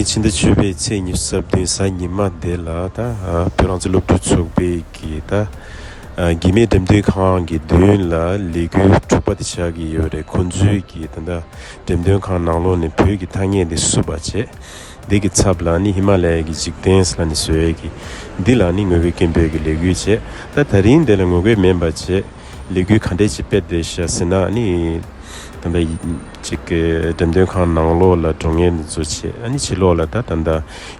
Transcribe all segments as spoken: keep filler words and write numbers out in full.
ཕྱི་ཟླ་བཅུ་པའི་ཚེས་ཉི་ཤུ་རྩ་བདུན་གཟའ་ཉི་མ་དེ་ལ་ད་ཨ་བོད་རང་བཙན་སློབ་ཕྲུག་ཚོགས་པའི་གི་ད་ཨ་གེགས་མེད་འགྲེམས་སྟོན་ཁང་གི་མདུན་ལ་ལས་འགུལ་དྲུག་པ་དེ་ཆགས་ཀྱི་ཡོད་རེད། ཁོང་ཚོའི་གི་ད་ལྟ་འགྲེམས་སྟོན་ཁང་ནང་ལོགས་ནས་བོད་ཀྱི་ཐ་སྙད་དེ་བསུབ་པ་བྱས། འདི་གི་ཚབ་ལ་ནི་ཧི་མ་ལ་ཡའི་གི་འཇིག་རྟེན་ལ་ནི་བཟོ་ཡས་ཀྱི་འདི་ལ་ནི་ངོ་རྒོལ་སྐད་འབོད་ཀྱི་ལས་འགུལ་བྱས། ད་ད་རིང་འདི་ལ་ངོ་རྒོལ་མིན་པ་བྱས། ལས་འགུལ་ག་འདྲས་ཅིག་སྤེལ་བསྡད་ཤག་ཟེར་ན་ནི། ད་ལྟ་ཡི་ཅིག་གི་འགྲེམས་སྟོན་ཁང་ནང་ལོགས་ལ་འགྲོ་མཁན་ཚོ་བྱས། ཨ་ནི་ཕྱི་ལོགས་ལ་ད་ད་ལྟ་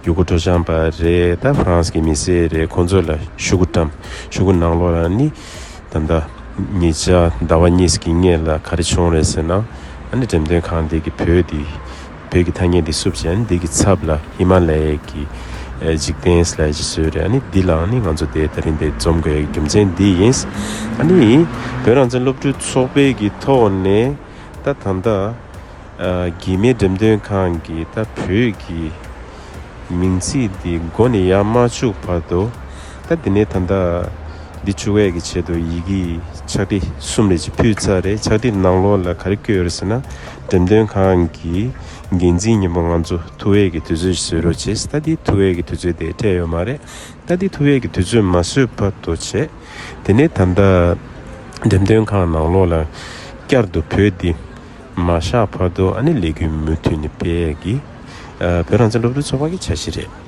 ཡུ་གུར་སྤྲོ་འཆམ་པ་རེད། ད་ཧྥ་རན་སི་གི་མི་སེར་རེད། ཁོང་ཚོ་ལ་ཤོག་གུ་བཀྲམ། ཤོག་གུ་ནང་ལོགས་ལ་ནི་ད་ལྟ་ཉེ་ཆར་ཟླ་བ་གཉིས་ཀྱི་སྔོན་ལ་ག་རེ་བྱུང་རེད་ཟེར་ན། ཨ་ནི་འགྲེམས་སྟོན་ཁང་དེ་གི་བོད་དེ་བོད་ཀྱི་ཐ་སྙད་འདི་བསུབ་བྱས། ཨ་ནི་འདི་གི་ཚབ་ལ་ཧི་མ་ལ་ཡའི་གི་ཨེ་འཇིག་རྟེན་ལ་ཅིག་བཟོས་རེད། ཨ་ནི་འདི་ལའང་ནི་ང་ཚོ་དེ་ད་རིང་འདིར་འཛོམས་དགོས་ཡའི་རྒྱུ་མཚན་འདི་ཡིན། ཨ་ནི་བོད་རང་བཙན་སློབ་ཕྲུག་ཚོགས་པའི་གི་ཐོག་ནས་ད་ད་ལྟ་ཨ་གེགས་མེད་འགྲེམས་སྟོན་ཁང་གི་ད་བོད་ཀྱི་མིང་ཚིག་འདི་མགོ་ནས་ཡར་མ་བཅུག་བར་དུ། ད་འདི་ནས་ད་ལྟ་འདི་བཅུག་ཡས་ཀྱི་ཆེད་དུ་ཡི་གེ་ཕྱག་བྲིས་གསུམ་རེ་ཅིག་ཕུལ་ཚར་རེད། ཕྱག་བྲིས་ནང་ལོགས་ལ་ག་རེ་བཀོད་ཡོད་རེད་ཟེར་ན། འགྲེམས་སྟོན་ཁང་གི་འགན་འཛིན་མཉམ་པོ་ང་ཚོ་ཐུག་ཡས་ཀྱི་དུས་ཚོད་ཞིག་བཟོ་རོགས་བྱེད། ད་འདི་ཐུག་ཡས་ཀྱི་དུས་ཚོད་དེ་སྤྲད་ཡོད་མ་རེད། ད་འདི་ཐུག་ཡས་ཀྱི་དུས་ཚོད་མ་བཟོས་བར་དུ་བྱས། དེ་ནས་ད་ལྟ་འགྲེམས་སྟོན་ཁང་ནང་ལོགས་ལ་བསྐྱར་དུ་བོད་འདི་མ་བཞག་བར་དུ། ཨ་ནི་ལས་འགུལ་མུ་མཐུད་ནས་སྤེལ་ཡས་ཀྱི་ཨ་བོད་རང་བཙན་སློབ་ཕྲུག་ཚོགས་པ་གི་འཆར་གཞི་རེད།